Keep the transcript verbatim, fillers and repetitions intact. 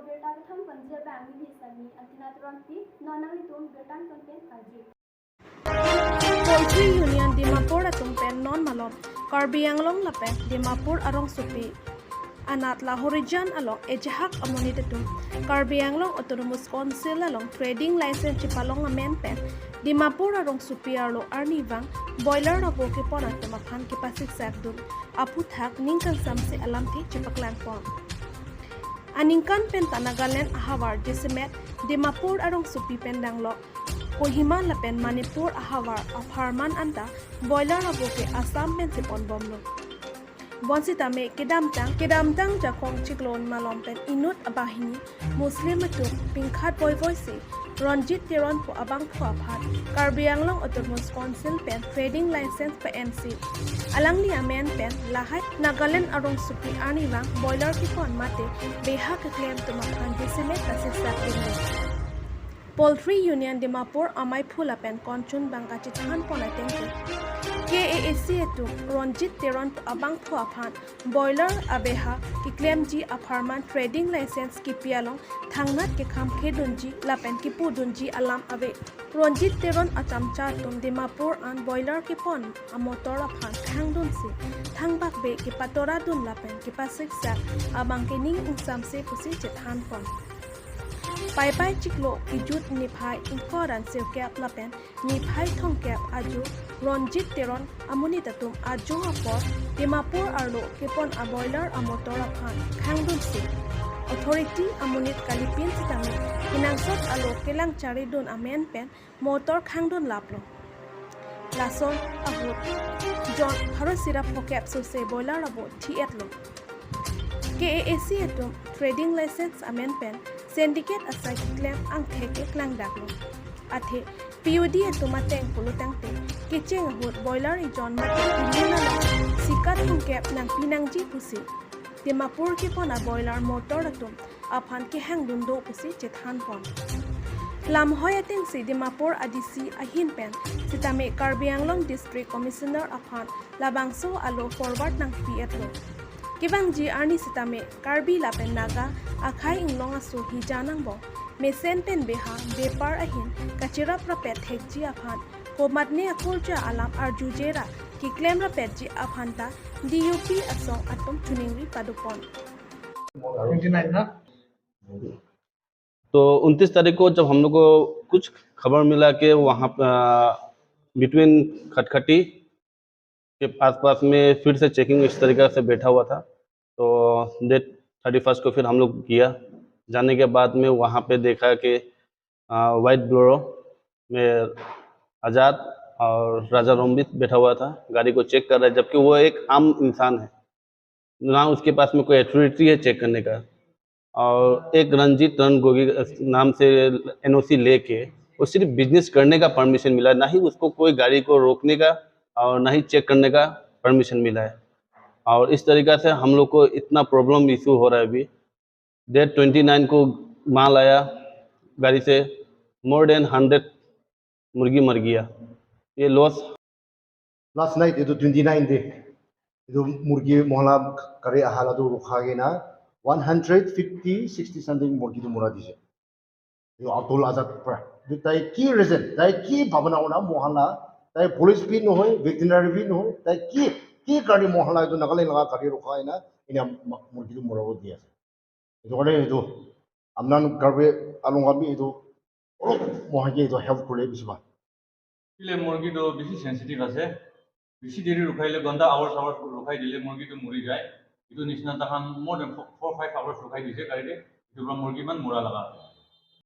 Birta kethang ponji abang neli Sami Antina Teronpi, non nanglitum birta nangthan pen arju. Poultry Union Dimapur atum pen non malom Karbi Anglong lapen Dimapur arongsopi anat Lahorijan along ejahak amonit atum Karbi Anglong Autonomous Council along trading license chepalong amen pen Dimapur arongsopi arlo arnivang boiler abo kepon atum aphan kepasiksak dun aphuthak ning kangsamse alamthe chepaklang pon. Aningkan pen ta Nagaland ahavar jasemet Dimapur arongsopi pen danglok Kohima lapen Manipur ahavar apharman anta boiler abo ke Assam pensi ponbomlo. Bonsitame kedamtang kedamtang jakong chiklo malom pen inut abahini Muslim atum pingkhat voivoisi Ronjit Teron pu abangphu aphan Karbi Anglong Autonomous Council pen trading license pe-ensi alangli amen pen lahai Nagaland arongsopi arnivang boiler kepon mate beha keklem atum aphan jasemet pasiksak dun. Poultry Union Dimapur amaiphu lapen konchun bang kachethan pon ateng ke K A A C atum Ronjit Teron abangphu aphan boiler abeha keklemji apharman trading license kipi along thangnat kekham khedunji lapen kipudunji alam ave. Ronjit Teron achamchar atum Dimapur an boiler kepon amotor aphan khangdunsi thangbak be kepatora dun lapen kepasiksak abang ke ning ingsamse pusi chethan pon. Paipai chiklo kejut niphai ingkoi ra sirkep lapen niphai thomkep ajo Ronjit Teron amonit atum ajo apor Dimapur arlo kepon aboiler amotor aphan khangdunsi authority amonit kalipin sitame kenangsot alo kelang chari dun amen pen motor khangdun laplo. Lason ahut jon pharo sira phokep sose boiler abo thi-etlo. K A A C atum trading license amen pen syndicate asai keklem angthek keklangdaklo. Athe P U D atum ateng pulo tangte kecheng ahut boiler ejon mate ilun along sikat thomkep nangpi nangji pusi Dimapur kepon aboiler motor atum aphan kehangdun do pusi chethan pon. Lamhoi atengsi Dimapur A D C ahin pen sitame Karbi Anglong District Commissioner aphan labangso alo forward nangpi-etlo. Kevangji arni sitame Karbi lapen Naga akhei inglong aso hija nangbong mesen pen beha bepar ahin kacherap rapet thekji aphan komatne akurja alam arjuje ra keklem rapetji aphan ta D U P asong atum choningri padopon. Twenty nine ना? तो उनतीस तारीख को जब हम लोग को कुछ खबर मिला कि वहाँ बिटवीन खटखटी के आसपास में फिर से चेकिंग इस तरीका से बैठा हुआ था। तो डेट थर्टी फर्स्ट को फिर हम लोग गया। जाने के बाद में वहाँ पे देखा कि वाइट ब्लोरो में आज़ाद और राजा रोमबीत बैठा हुआ था, गाड़ी को चेक कर रहा है, जबकि वो एक आम इंसान है, ना उसके पास में कोई अथॉरिटी है चेक करने का। और एक रंजीत रन गोगी नाम से एनओसी लेके वो सिर्फ बिजनेस करने का परमिशन मिला है, ना ही उसको कोई गाड़ी को रोकने का और ना ही चेक करने का परमिशन मिला है। और इस तरीका से हम लोग को इतना प्रॉब्लम इशू हो रहा है अभी। डेट ट्वेंटी नाइन को माल आया गाड़ी से, मोर देन हंड्रेड मुर्गी मर गया। ये loss Last night itu twenty nine de itu murgi mohla kare ahala tu rukha ke na one hundred fifty sixty something murgi tu mura dise. Itu Abdul Azad pra itu tai ki reason, tai ki bhabana ona mohla, tai police bhi nohoi, veterinary bhi nohoi, tai ki ki kari mohla itu Nagaland laga kari rukha na ini murgi tu mura dia. Itu kare itu amnan Karbi along kami itu olok mohagi itu help kule bisi ba. Ile murgi to bisi sensitive ase. Bisi deri rukhai le ghonta hours hours rukhai dile murgi to muri jai. Itu nisna tahan more than four five hours rukhai dise kari de. Itu pra murgi man mura laga.